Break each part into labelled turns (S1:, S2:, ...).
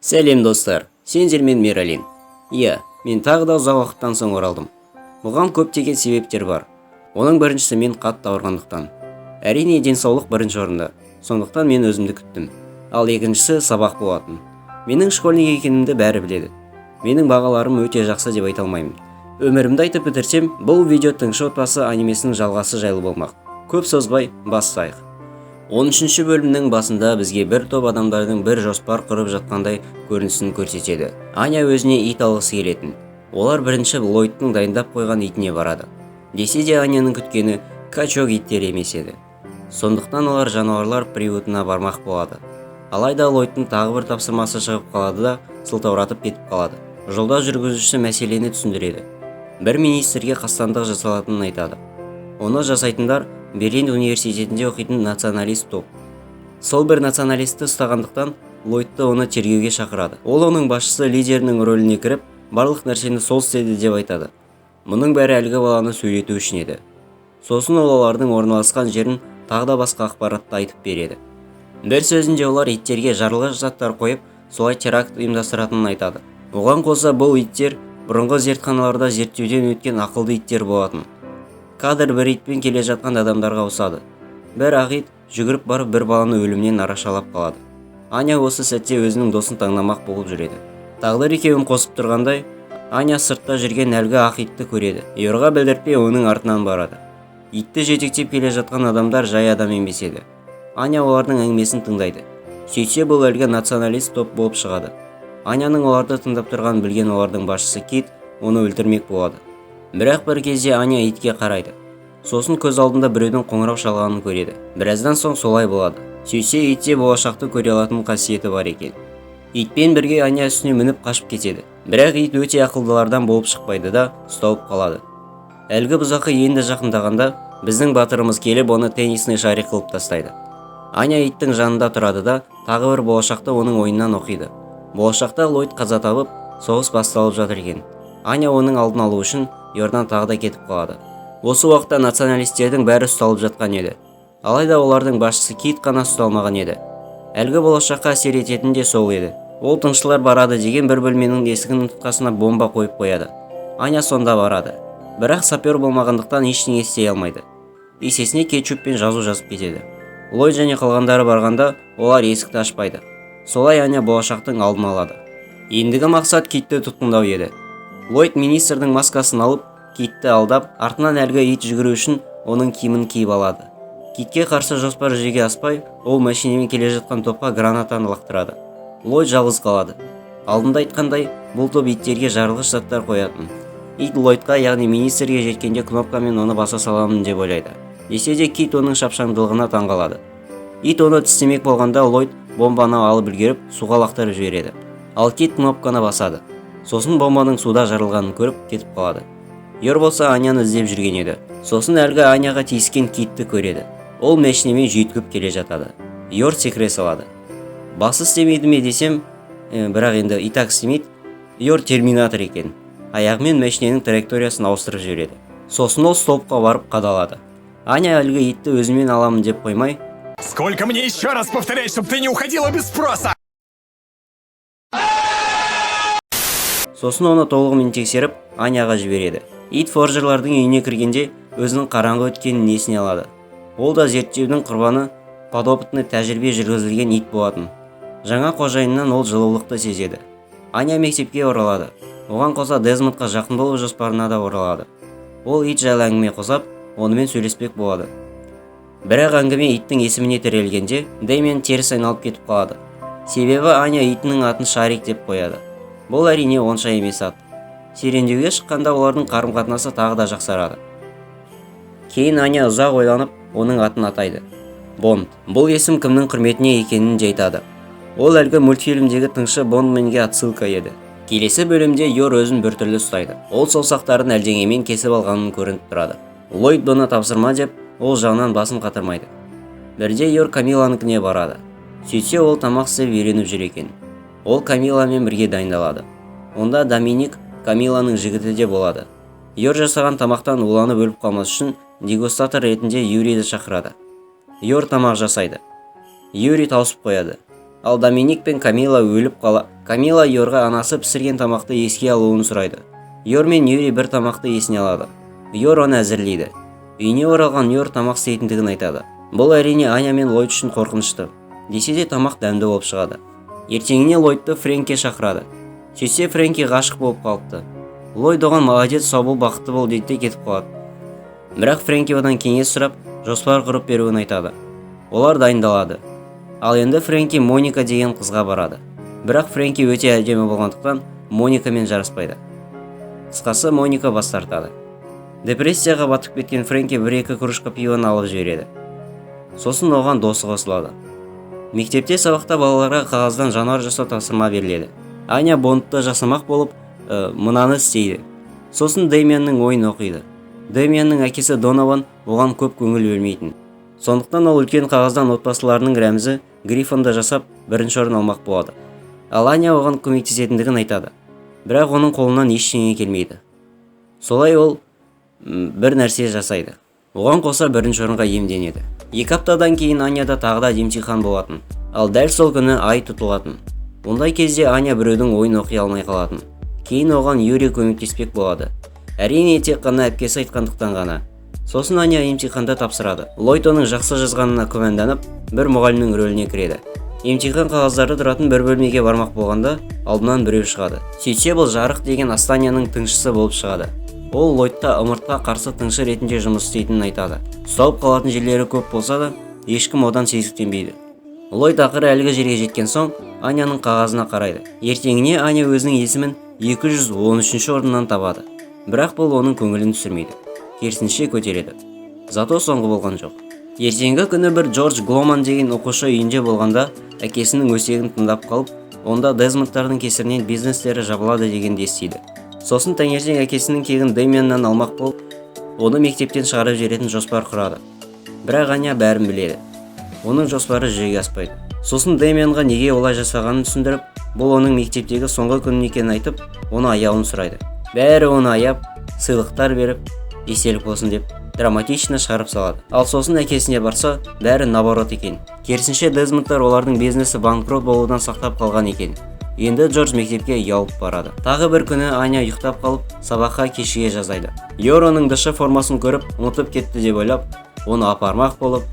S1: Сәлем, достар! Сендермен Мералин. Иә, мен тағы да ұзақ уақыттан соң оралдым. Бұған көптеген себептер бар. Оның біріншісі – мен қатты ауырғандықтан. Әрине, денсаулық бірінші орында. Сондықтан мен өзімді күттім. Ал екіншісі сабақ болатын. Менің школьник екенімді бәрі біледі. Менің бағаларым өте жақсы деп айта алмаймын. Өмірімді айтып бітірсем, бұл видео «Тыңшы отбасы» анимесінің жалғасы жайлы болмақ. Көп созбай бастайық. 13 бөлімнің басында бізге бір топ адамдардың бір жоспар құрып жатқандай көрінісін көрсетеді. Аня өзіне ит алғысы келетін. Олар бірінші Ллойдтың дайындап қойған итіне барады. Десе де, Аняның күткені качок иттер емес еді. Сондықтан олар жануарлар приютына бармақ болады. Алайда Ллойдтың тағы бір тапсырмасы шығып қалады да, сылтауратып кетіп қалады. Жолда жүргізушісі мәселені түсіндіреді. Бір министрге қастандық жасалатынын айтады. Оны жасайтындар – Берлин университетінде оқитын националист топ. Сол бір националистті ұстағандықтан, Ллойдты оны тергеуге шақырады. Ол оның басшысы, лидерінің рөліне кіріп, барлық нәрсені сол істеді деп айтады. Мұның бәрі әлгі баланы сөйлету үшін еді. Сосын ол олардың орналасқан жерін, тағы да басқа ақпаратты айтып береді. Бір сөзінде, олар иттерге жарылғыш заттар қойып, солай теракт ұйымдастыратынын айтады. Оған қоса, бұл иттер бұрынғы зертханаларда зерттеуден өткен ақылды иттер болатын. Кадр бір итпен келе жатқан адамдарға ұқсады. Бір ақ ит жүгіріп барып, бір баланы өлімнен арашалап қалады. Аня осы сәтте өзінің досын таңдамақ болып жүреді. Тағдыр екеуін қосып тұрғандай, Аня сыртта жүрген әлгі ақ итті көреді. Йорға білдіртпей оның артынан барады. Итті жетектеп келе жатқан адамдар жай адам емес еді. Аня олардың әңгімесін тыңдайды. Сөйтсе, бұл әлгі националист топ болып шығады. Аняның оларды тыңдап тұрғанын білген олардың басшысы Кит оны өлтірмек болады. Бірақ бір кезде Аня итке қарайды. Сосын көз алдында біреудің қоңырау шалғанын көреді. Біраздан соң солай болады. Сөйтсе, итте болашақты көре алатын қасиеті бар екен. Итпен бірге Аня үстіне мініп қашып кетеді. Бірақ ит өте ақылдылардан болып шықпайды да, ұсталып қалады. Әлгі бұзақы енді жақындағанда, біздің батырымыз келіп, оны теннисный шарик қылып тастайды. Аня иттің жанында тұрады да, тағы бір болашақты оның ойынан оқиды. Болашақта Ллойд қаза табып, соғыс басталып жатыр екен. Аня оның алдын алу үшін Йордан тағы да кетіп қалады. Осы уақытта националистердің бәрі ұсталып жатқан еді. Алайда олардың басшысы Кит қана ұсталмаған еді. Әлгі болашаққа әсер ететін де сол еді. Ол тыңшылар барады деген бір бөлменің есігінің тұтқасына бомба қойып қояды. Аня сонда барады. Бірақ сапер болмағандықтан, ештеңе істей алмайды. Есесіне кетчуппен жазу жазып кетеді. Ллойд және қалғандары барғанда, олар есікті ашпайды. Солай Аня болашақтың алдын алады. Ендігі мақсат Китті тұтқындау еді. Ллойд министрдің маскасын алып, Китті алдап, артынан әлгі ит жүгіру үшін оның киімін киіп алады. Китке қарсы жоспар жүзеге аспай, ол машинамен келе жатқан топқа гранатаны лақтырады. Ллойд жалғыз қалады. Алдында айтқандай, бұл топ иттерге жарылғыш заттар қоятын. Ит Ллойдқа, яғни министрге жеткенде, кнопкамен оны баса саламын деп ойлайды. Десе де, Кит оның шапшаңдылығына таңғалады. Ит оны тістемек болғанда, Ллойд бомбаны алып үлгеріп, суға лақтырып жібереді. Ал Кит кнопканы басады. Сосын бомбаның суда жарылғанын көріп, кетіп қалады. Йор болса Аняны іздеп жүрген еді. Сосын әлгі Аняға тиіскен Китті көреді. Ол мәшинемен жүйткіп келе жатады. Йор секіре салады. Басы істемейді ме десем, бірақ енді и так істемейді. Йор терминатор екен. Аяғымен мәшиненің траекториясын ауыстырып жібереді. Сосын ол столбқа барып қадалады. Аня әлгі итті өзімен аламын деп қоймай,
S2: Сколько мне еще раз повторять, чтобы ты не уходила без спроса?
S1: Сосын оны толығымен тексеріп, Аняға жібереді. Ит Форжерлардың үйіне кіргенде, өзінің қараңғы өткенін есіне алады. Ол да зерттеудің құрбаны, подопытный, тәжірибе жүргізілген ит болатын. Жаңа қожайыннан ол жылулықты сезеді. Аня мектепке оралады. Оған қоса, Дезмондқа жақын болу жоспарына да оралады. Ол ит жайлы әңгіме қозғап, онымен сөйлеспек болады. Бірақ әңгіме иттің есіміне тірелгенде, Дэмиан теріс айналып кетіп қалады. Себебі Аня итінің атын Шарик деп қояды. Бұл, әрине, онша емес ат. Серуендеуге шыққанда олардың қарым-қатынасы тағы да жақсарады. Кейін Аня ұзақ ойланып, оның атын атайды. Бонд. Бұл есім кімнің құрметіне екенін де айтады. Ол әлгі мультфильмдегі тыңшы Бондменге отсылка еді. Келесі бөлімде Йор өзін біртүрлі ұстайды. Ол саусақтарын әлденемен кесіп алғанын көрініп тұрады. Ллойд бұны тапсырма деп, ол жағынан басын қатырмайды. Бірде Йор Камиланыкіне барады. Сөйтсе, ол тамақ істеп үйреніп жүр екен. Ол Камиламен бірге дайындалады. Онда Доминик, Камиланың жігіті де болады. Йор жасаған тамақтан уланып өліп қалмас үшін, дегустатор ретінде Юриді шақырады. Йор тамақ жасайды. Юрий тауысып қояды. Ал Доминик пен Камила өліп қала Камила Йорға анасы пісірген тамақты еске алуын сұрайды. Йор мен Юрий бір тамақты есіне алады. Йор оны әзірлейді. Үйіне оралған Йор тамақ істейтіндігін айтады. Бұл, әрине, Аня мен Ллойд үшін қорқынышты. Десе де, тамақ дәмді болып шығады. Ертеңіне Ллойдты Фрэнки шақырады. Сөйтсе, Фрэнки ғашық болып қалыпты. Ллойд оған «Молодец, сау бол, бақытты бол» дейді де кетіп қалады. Бірақ Фрэнки одан кеңес сұрап, жоспар құрып беруін айтады. Олар дайындалады. Ал енді Фрэнки Моника деген қызға барады. Бірақ Фрэнки өте әдемі болғандықтан, Моникамен жараспайды. Қысқасы, Моника бас тартады. Депрессияға батып кеткен Фрэнки бір-екі кружка пивоны алып жібереді. Сосын оған досы қосылады. Мектепте сабақта балаларға қағаздан жануар жасау тапсырма беріледі. Аня Бондты жасамақ болып, мынаны істейді. Сосын Дэмианның ойын оқиды. Дэмианның әкесі Донован оған көп көңіл бөлмейтін. Сондықтан ол үлкен қағаздан отбасыларының рәмізі грифонды жасап, бірінші орын алмақ болады. Ал Аня оған көмектесетіндігін айтады. Бірақ оның қолынан ештеңе келмейді. Солай ол бір нәрсе жасайды. Оған қоса бірінші орынға иемденеді. 2 аптадан кейін Аняда тағы да емтихан болатын. Ал дәл сол күні ай тұтылатын. Ондай кезде Аня біреудің ойын оқи алмай қалатын. Кейін оған Юрий көмектеспек болады. Әрине, тек қана әпкесі айтқандықтан ғана. Сосын Аня емтиханды тапсырады. Ллойд оның жақсы жазғанына күмәнданып, бір мұғалімнің рөліне кіреді. Емтихан қағаздары тұратын бір бөлмеге бармақ болғанда, алдынан біреу шығады. Сөйтсе, бұл Жарық деген Астанияның тыңшысы болып шығады. Ол Ллойдқа ымыртқа қарсы тыңшы ретінде жұмыс істейтінін айтады. Ұсталып қалатын жерлері көп болса да, ешкім одан сезіктенбейді. Ллойд ақыры әлгі жерге жеткен соң, Аняның қағазына қарайды. Ертеңіне Аня өзінің есімін 213 орыннан табады. Бірақ бұл оның көңілін түсірмейді. Керісінше, көтереді. Зато соңғы болған жоқ. Ертеңгі күні бір Джордж Гломан деген оқушы үйінде болғанда, әкесінің өсегін тыңдап қалып, онда Дезмондтардың кесірінен бизнестері жабылады дегенді естиді. Сосын таңертең әкесінің кегін Дэмианнан алмақ болып, оны мектептен шығарып жіберетін жоспар құрады. Бірақ Аня бәрін біледі. Оның жоспары жүзеге аспайды. Сосын Дэмианға неге олай жасағанын түсіндіріп, бұл оның мектептегі соңғы күн екенін айтып, оны аяуын сұрайды. Бәрі оны аяп, сыйлықтар беріп, естелік болсын деп драматично шығарып салады. Ал сосын әкесіне барса, бәрі наоборот екен. Керісінше, Дезмондтар олардың бизнесі банкрот болудан сақтап қалған екен. Енді Джордж мектепке ұялып барады. Тағы бір күні Аня ұйықтап қалып, сабаққа кешіге жаздайды. Йор оның ДШ формасын көріп, ұмытып кетті деп ойлап, оны апармақ болып,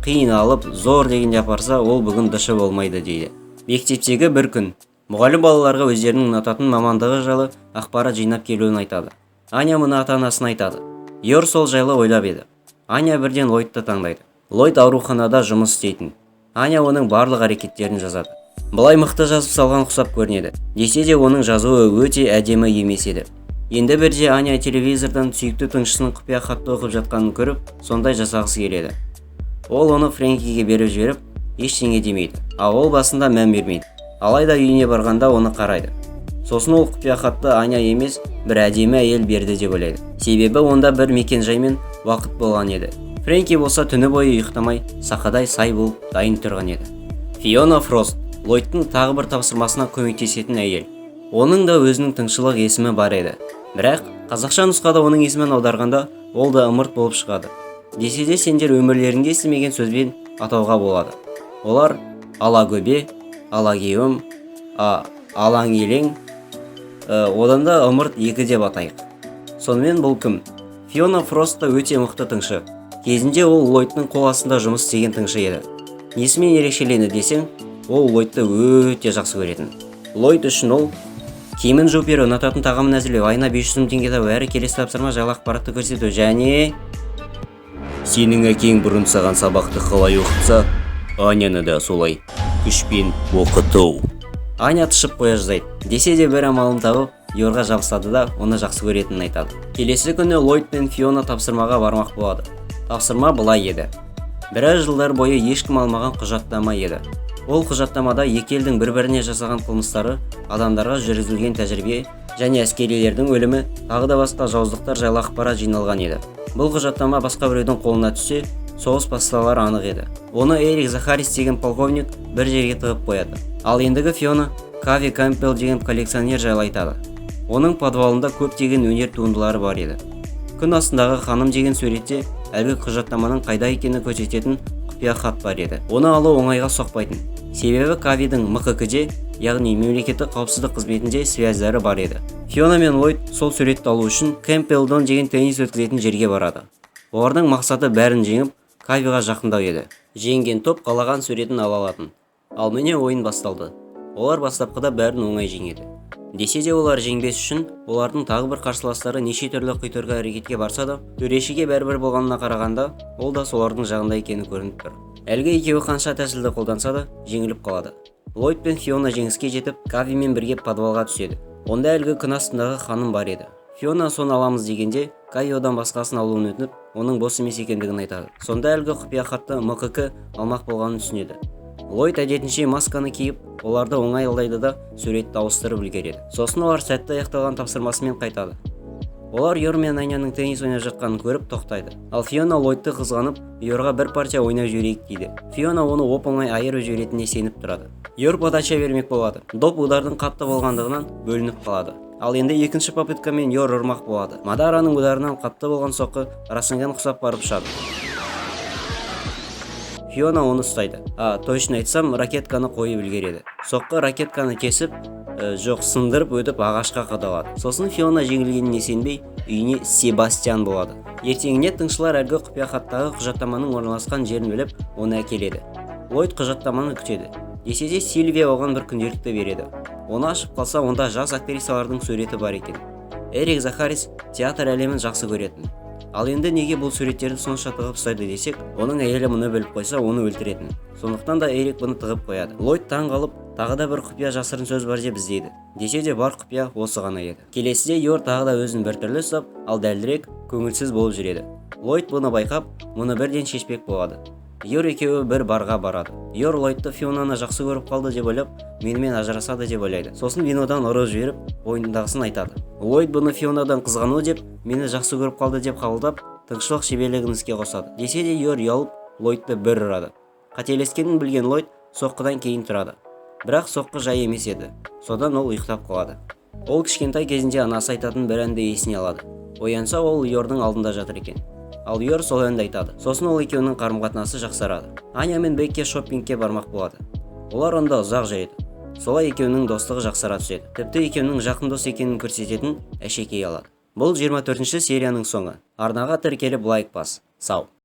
S1: қиналып, зор дегенде апарса, ол «Бүгін ДШ болмайды» дейді. Мектептегі бір күн. Мұғалім балаларға өздерінің ұнататын мамандығы жайлы ақпарат жинап келуін айтады. Аня мұны ата-анасына айтады. Йор сол жайлы ойлап еді. Аня бірден Ллойдты таңдайды. Ллойд ауруханада жұмыс істейтін. Аня оның барлық әрекеттерін жазады. Былай мықты жазып салған ұқсап көрінеді. Десе де, оның жазуы өте әдемі емес еді. Енді бірде Аня телевизордан сүйікті тыңшысының құпия хатты оқып жатқанын көріп, сондай жасағысы келеді. Ол оны Фрэнкиге беріп жіберіп, ештеңе демейді. Ал ол басында мән бермейді. Алайда үйіне барғанда оны қарайды. Сосын ол құпия хатты Аня емес, бір әдемі әйел берді деп ойлайды. Себебі онда бір мекенжай мен уақыт болған еді. Фрэнки болса түні бойы ұйықтамай, сақадай сай болып дайын тұрған еді. Фиона Фрост Ллойдтың тағы бір тапсырмасына көмектесетін әйел. Оның да өзінің тыңшылық есімі бар еді. Бірақ қазақша нұсқада оның есімін аударғанда, ол да ымырт болып шығады. Десе де, сендер өмірлеріңде естімеген сөзбен атауға болады. Олар алагөбе, алагеуім, алаң-елең, одан да ымырт екі деп атайық. Сонымен, бұл кім? Фиона Фрост та өте мықты тыңшы. Кезінде ол Ллойдтың қол астында жұмыс істеген тыңшы еді. Несімен ерекшеленді десең, ол Ллойдты өте жақсы көретін. Ллойд үшін ол киімін жуып беру, ұнататын тағамын әзірлеу, айына 500 мың теңге табу, әрі келесі тапсырма жайлы ақпаратты көрсету және
S3: Сенің әкең бұрын саған сабақты қалай оқытса, Аняны да солай күшпен оқыту.
S1: Аня тышып қоя жаздайды. Десе де, бір амалын тауып, Йорға жабысады да, оны жақсы көретінін айтады. Келесі күні Ллойд пен Фиона тапсырмаға бармақ болады. Тапсырма былай еді. Біраз жылдар бойы ешкім алмаған құжаттама еді. Ол құжаттамада екі елдің бір-біріне жасаған қылмыстары, адамдарға жүргізілген тәжірибе және әскерилердің өлімі, тағы да басқа жауыздықтар жайлы ақпарат жиналған еді. Бұл құжаттама басқа біреудің қолына түссе, соғыс басталары анық еді. Оны Эрик Захарис деген полковник бір жерге тығып қояды. Ал ендігі Фиона Кави Кэмпбелл деген коллекционер жайлы айтады. Оның подвалында көптеген өнер туындылары бар еді. Күн астындағы ханым деген суретте әлгі құжаттаманың қайда екенін көрсететін құпия хат бар еді. Оны алу оңайға соқпайтын. Себебі Кавидің МҚК-де яғни мемлекеттік қауіпсіздік қызметінде связьдары бар еді. Фиона мен Ллойд сол суретті алу үшін Кэмпбелдон деген теннис өткізетін жерге барады. Олардың мақсаты бәрін жеңіп, Кавиға жақындау еді. Жеңген топ қалаған суретін ала алатын. Ал міне, ойын басталды. Олар бастапқыда бәрін оңай жеңеді. Десе де, олар жеңбес үшін олардың тағы бір қарсыластары неше түрлі құйтырқы әрекетке барса да, төрешіге бәрібір болғанына қарағанда, ол да солардың жағында екені көрініп тұр. Әлгі екеуі қанша тәсілді қолданса да, жеңіліп қалады. Ллойд пен Фиона жеңіске жетіп, Кавимен бірге подвалға түседі. Онда әлгі күн астындағы ханым бар еді. Фиона соны аламыз дегенде, Кави одан басқасын алуын өтініп, оның бос емес екендігін айтады. Сонда әлгі құпия хатты МҚК алмақ болғанын түсінеді. Ллойд әдетінше масканы киіп, оларды оңай алдайды да, суретті ауыстырып үлгереді. Сосын олар сәтті аяқталған тапсырмасымен қайтады. Олар Йор мен Аняның теннис ойнап жатқанын көріп тоқтайды. Ал Фиона Ллойдты қызғанып, Йорға бір партия ойнап жіберейік дейді. Фиона оны оп оңай айырып жіберетініне сеніп тұрады. Йор подача бермек болады. Доп удардың қатты болғандығынан бөлініп қалады. Ал енді екінші попыткамен Йор ұрмақ болады. Мадараның ударынан қатты болған соққы Расенган құсап барып ұшады. Фиона оны ұстайды. А, точно айтсам, ракетканы қойып үлгереді. Соққы ракетканы кесіп, жоқ, сындырып өтіп, ағашқа қадалады. Сосын Фиона жеңілгеніне сенбей, үйіне Себастьян болады. Ертеңіне тыңшылар әлгі құпия хаттағы құжаттаманың орналасқан жерін біліп, оны әкеледі. Ллойд құжаттаманы күтеді. Десе де, Сильвия оған бір күнделікті береді. Оны ашып қалса, онда жас актрисалардың суреті бар екен. Эрик Захарис театр әлемін жақсы көретін. Ал енді неге бұл суреттерді сонша тығып ұстайды десек, оның әйелі мұны біліп қойса, оны өлтіретін. Сондықтан да Эрик бұны тығып қояды. Ллойд таң қалып, тағы да бір құпия, жасырын сөз бар деп іздейді. Десе де, бар құпия осы ғана еді. Келесіде Йор тағы да өзін біртүрлі ұстап, ал дәлірек, көңілсіз болып жүреді. Ллойд бұны байқап, мұны бірден шешпек болады. Йор екеуі бір барға барады. Йор Ллойдты Фионаны жақсы көріп қалды деп ойлап, менімен ажырасады деп ойлайды. Сосын винодан ұрып жіберіп, ойындағысын айтады. Ллойд бұны Фионадан қызғану деп, мені жақсы көріп қалды деп қабылдап, тыңшылық шеберлігін іске қосады. Десе де, Йор ұялып, Ллойдты бір ұрады. Қателескенін білген Ллойд соққыдан кейін тұрады. Бірақ соққы жай емес еді. Содан ол ұйықтап қалады. Ол кішкентай кезінде анасы айтатын бір әнді есіне алады. Оянса, ол Йордың алдында жатыр екен. Ал Йор сол әнді айтады. Сосын ол екеуінің қарым-қатынасы жақсарады. Аня мен Бекке шоппингке бармақ болады. Олар онда ұзақ жүреді. Солай екеуінің достығы жақсара түседі. Тіпті екеуінің жақын дос екенін көрсететін әшекей алады. Бұл 24 серияның соңы. Арнаға тіркеліп, лайк бас. Сау.